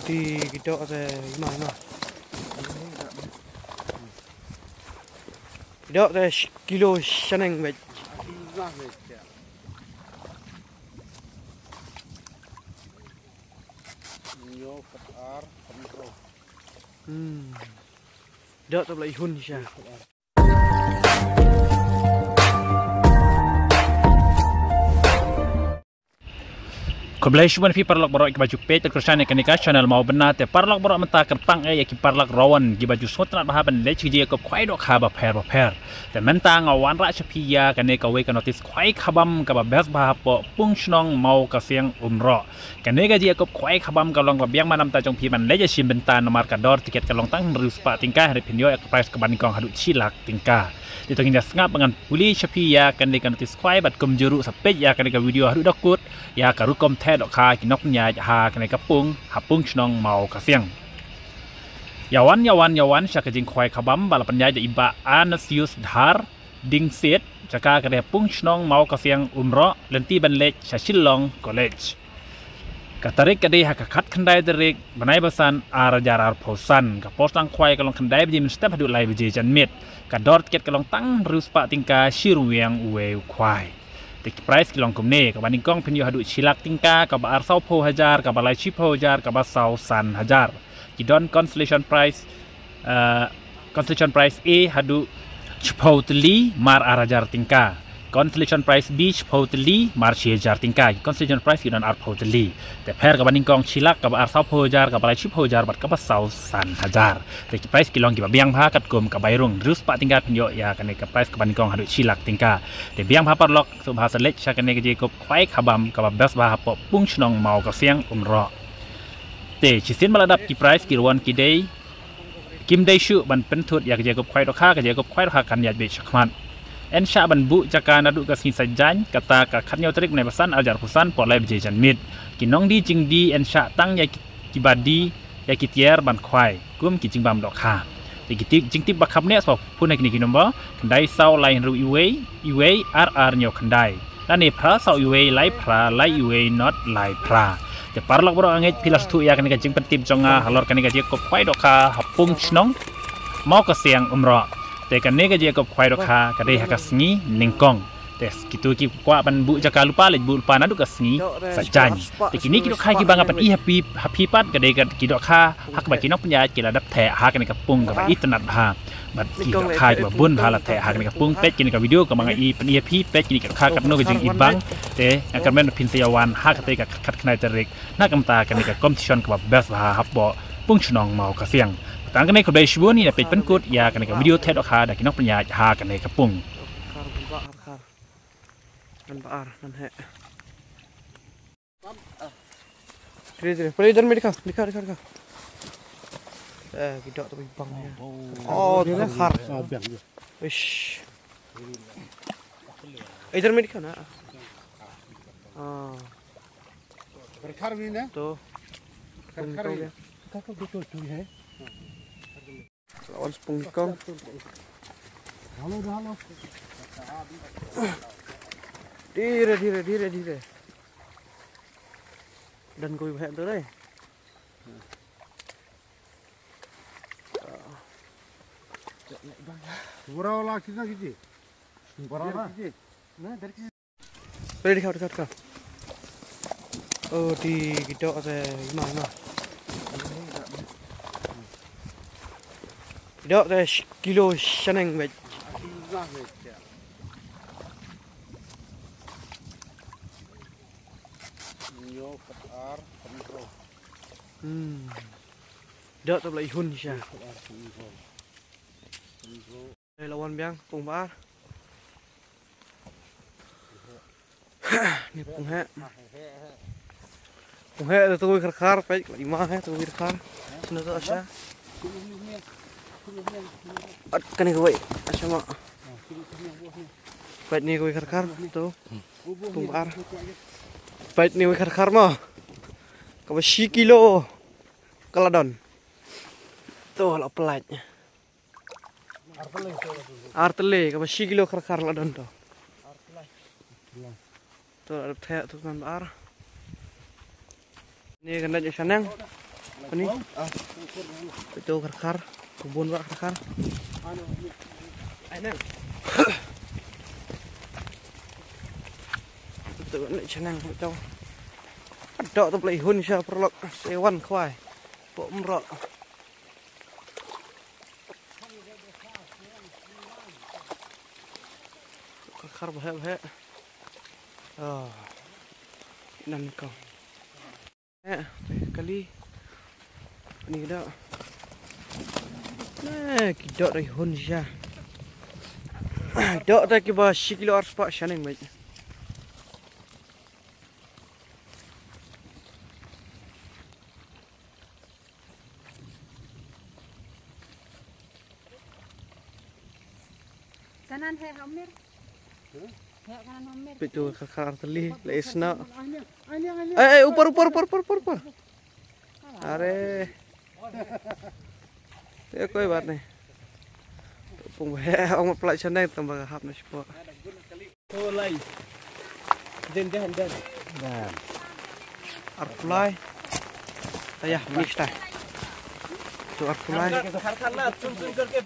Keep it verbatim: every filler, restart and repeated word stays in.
Ti ki doh te ima ima. Ki doh te sh-, kilo shaneng beit. Hmm. Doh te bla ihun sha. Khublei shibun phi paralok baroh kiba ju peit bad kyrshan ïa kane ka channel Mawbynna. Te paralok baroh mynta kyrpang eh ïa ki paralok rawan kiba ju sngewtynnat bha ban leit sha ki jingïakob khwai dohkha bapher bapher. Te mynta nga wanrah sha phi ïa kane kawei ka notice khwai khabam kaba best bha hapoh Pungshnong Mawkasiang Umrok. Kane ka jingïakob khwai khabam ka long kaba biang bha namar jong phi ban leit ïashim bynta namar ka dor tiket ka long tang hynriew spah tyngka, hynrei phin ïoh ïa ka prize kaba nyngkong haduh shi lak tyngka. Te to ngin ïa sngap ba ngan pule sha phi ïa kane ka notice khwai bad kumjuh ruh sa peit ïa kane ka video haduh da kut ïa ka rukom theh dohkha ki nongpynïaid ha kane ka pung ha Pungshnong Mawkasiang. Ïa wan, ïa wan, ïa wan sha ka jingkhwai khabam ba la pynïaid da i Bah Anasius Dhar Dingsit, jaka ka dei ha Pungshnong Mawkasiang Umrok, lynti ban leit sha Shillong College. Ka tarik ka dei ha ka khatkhyndai tarik bnai ba san ar hajar arphew san. Ka por sdang khwai ka long khyndai baje mynstep haduh lai baje janmiet. Ka dor tiket ka long tang hynriew spah tyngka, shi ryngwiang uwei u khwai. Te ki prize ki long kumne: kaba nyngkong phin ïoh haduh shi lak tyngka, kaba ar sawphew hajar, kaba lai shiphew hajar, kaba saw san hajar. Ki don consolation prize, eh, consolation prize A haduh shiphew tylli mar ar hajar tyngka. Consolation prize B shiphew tylli mar shi hajar tyngka. Consolation prize ki don arphew tylli. Te pher kaba nyngkong shi lak, kaba ar sawphew hajar, kaba lai shiphew hajar bad kaba saw san hajar. Te ki prize ki long kiba biang bha katkum ka bai rung. Hynriew spah tyngka phin ïoh ïa kane ka prize kaba nyngkong haduh shi lak tyngka. Te biang bha paralok, sngewbha sa leit sha kane ka jingïakob khwai khabam kaba best bha hapoh Pungshnong Mawkasiang Umrok. Te shisien ba la dap ki prize ki rawan ki dei, kim dei shuh ban pynthut ïa ka jingïakob khwai dohkha, ka jingïakob khwai dohkha kan ïaid beit shakhmat. Yn shah ban buh jaka naduh ka sngi Saitjaiñ, kata ka khathynñiew tarik bnai ba san ar hajar arphew san por lai baje janmiet. Ki nongdie jingdie yn shah tang ïa ki, kiba die ïa ki tiar ban khwai kum ki jingbam dohkha. Te ki tip, jingtip ba kham neh sngewbha phone ha kine ki nombor: khyndai saw lai hynriew iwei, iwei ar ar hynñiew khyndai, lane phra saw iwei lai phra lai iwei not lai phra. Te paralok baroh, nga ngeit phi la sngewthuh ïa kane ka jingpyntip jong nga halor kane ka jingïakob khwai dohkha ha Pungshnong Mawkasiang Umrok. Te kane ka jingïakob khwai dohkha ka dei ha ka sngi nyngkong. Te kito ki kwah ban buh jaka lypa, leit buh lypa naduh ka sngi Saitjaiñ. Te kine ki dohkha kiba nga pyni ha phi, ha phi pat ka dei ki dohkha ha kaba ki nongpynïaid ki la dep theh ha kane ka pung kaba itynnat bha. Bad ki dohkha kiba bun bha la theh ha kane ka pung. Peit kane ka video kaba nga pyni ha phi, peit kine ki dohkha katno ka jingibang. Te nga kyrmen ba phin sa ïa wan ha kata ka khatkhyndai tarik na ka bynta kane ka competition kaba best bha hapoh Pungshnong Mawkasiang. Tang kane, khublei shibun, ngin ïa peit pynkut ïa kane ka video theh dohkha da ki nongpynïaid ha kane ka pung. Ngan ba ar, ngan heh. Dhire, dhire. Pale, idhar mein dikha, dikha, dikha, dikha. Eh, ki doh to bang ya. Oh, khar. Ish. Idhar mein dikha na. Ah. Khar khar bhi na? To. Khar khar bhi. Khar khar bhi to, to hai. Lawan sepung ikong. Dhire, dhire, dhire, dhire. Dan koi bhai tu dai. Bora wala kitna kiji? Bora na? Kiji. Na, dari kiji. Pale, dikhao, dikhao, dikhao. Oh, di, ki doh te ima ima. Ki doh te sh-, kilo shaneng beit. Hmm. Doh te bla ihun sha. Lawan biang, pung ba ar. Ni pung heh. Pung heh, to tungui khar khar, peit, la ima heh, tungui khar khar. Sino to asha. At kane kawei, asha ma. Peit ni kawei khar khar, to. Pung ba ar. Peit ni kawei khar khar ma. Kaba shi kilo. Ka la don. To la pynlait. Ar tylli, kaba shi kilo khar khar la don to. To la dep theh to kan ba ar. Ni kan dait shaneng. Ani. Ito kharkhar. Kubun ba kharkhar. Ito ni chanang ito. Dok tu play hun sha perlok sewan khwai. Pok mrok. Kharkhar bahek bahek. Oh. Nan kau. Eh, kali. Ni dah. Eh, ki dok dei hun sha. Dok dei ki ba shi kilo ar spah shaneng, mate. Kanan he hamir. He kanan hamir. Pitu kakar teli le isna. Eh, eh, upar, upar, upar, upar, upar, upar. Are. Te koi bat ni. Pung he ong pla chanai tamba hap na sipo. Ko lai. Den den den. Arpulai. Ayah, mix tai. Tu arpulai. हर खाना चुन चुन करके